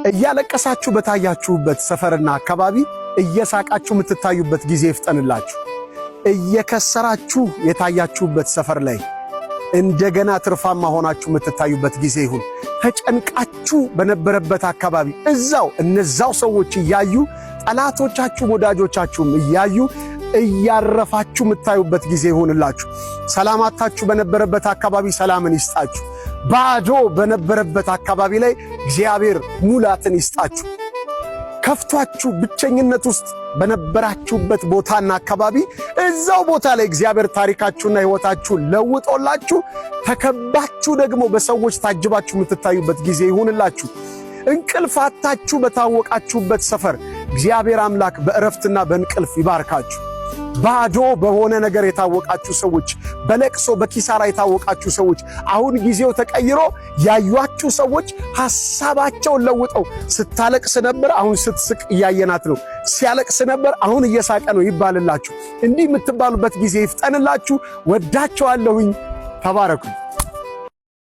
እያለቀሳችሁ በታያችሁበት ሰፈርና አካባቢ እየሳቃችሁ የምትታዩበት ጊዜ ይፍጠንላችሁ። እየከሰራችሁ የታያችሁበት ሰፈር ላይ እንደገና ትርፋማ ሆናችሁ የምትታዩበት ጊዜ ይሁን። ተጨንቃችሁ በነበረበት አካባቢ እዛው እነዛው ሰዎች እያዩ፣ ጠላቶቻችሁም ወዳጆቻችሁም እያዩ እያረፋችሁ የምታዩበት ጊዜ ይሁንላችሁ። ሰላም አጥታችሁ በነበረበት አካባቢ ሰላምን ይስጣችሁ። ባዶ በነበረበት አካባቢ ላይ እግዚአብሔር ሙላትን ይስጣችሁ። ከፍቷችሁ ብቸኝነት ውስጥ በነበራችሁበት ቦታና አካባቢ እዛው ቦታ ላይ እግዚአብሔር ታሪካችሁና ሕይወታችሁ ለውጦላችሁ ተከባችሁ ደግሞ በሰዎች ታጅባችሁ የምትታዩበት ጊዜ ይሁንላችሁ። እንቅልፍ አጥታችሁ በታወቃችሁበት ሰፈር እግዚአብሔር አምላክ በእረፍትና በእንቅልፍ ይባርካችሁ። ባዶ በሆነ ነገር የታወቃችሁ ሰዎች፣ በለቅሶ በኪሳራ የታወቃችሁ ሰዎች፣ አሁን ጊዜው ተቀይሮ ያዩአችሁ ሰዎች ሐሳባቸውን ለውጠው ስታለቅስ ነበር፣ አሁን ስትስቅ እያየናት ነው፣ ሲያለቅስ ነበር፣ አሁን እየሳቀ ነው ይባልላችሁ። እንዲህ የምትባሉበት ጊዜ ይፍጠንላችሁ። ወዳችኋለሁኝ። ተባረኩ።